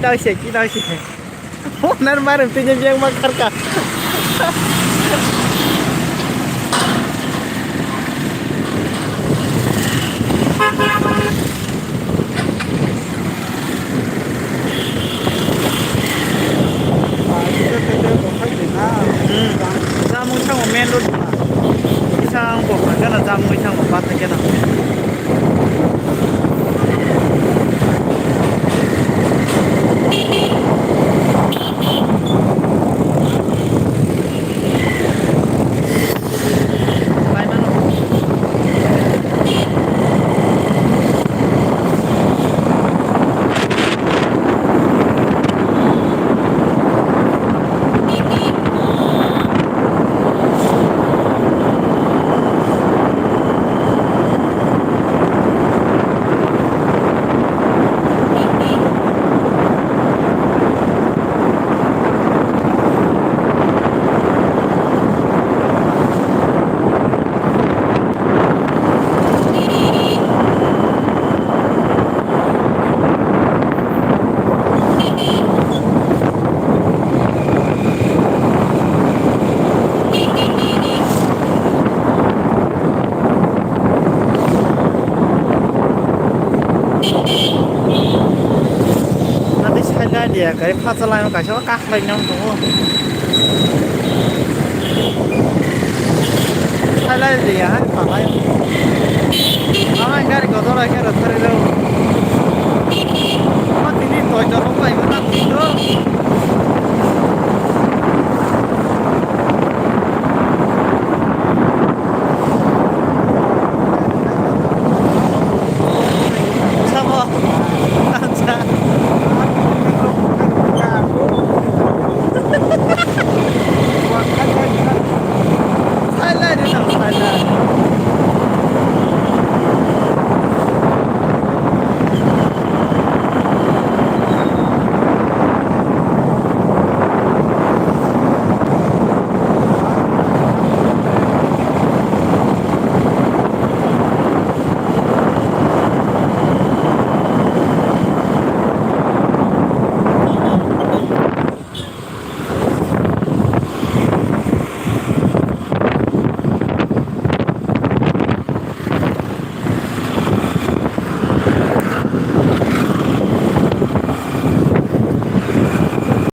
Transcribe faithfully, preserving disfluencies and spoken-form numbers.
Kita se, kita se. Onar marwng twi nw biyang ma kharka. Hmm. Samung samung main road na. Isang bo kena samung isang bo bat kena. Nadi sailai dia, gari phacha lai kaisa o kak lai nang tongo. Sailai dia, hai palai. Ama gari kotor lai khe rw thari rw. Ama tini toy torok lai ma tang tongo. Sabo. Acha. Sailai de nang, sailai.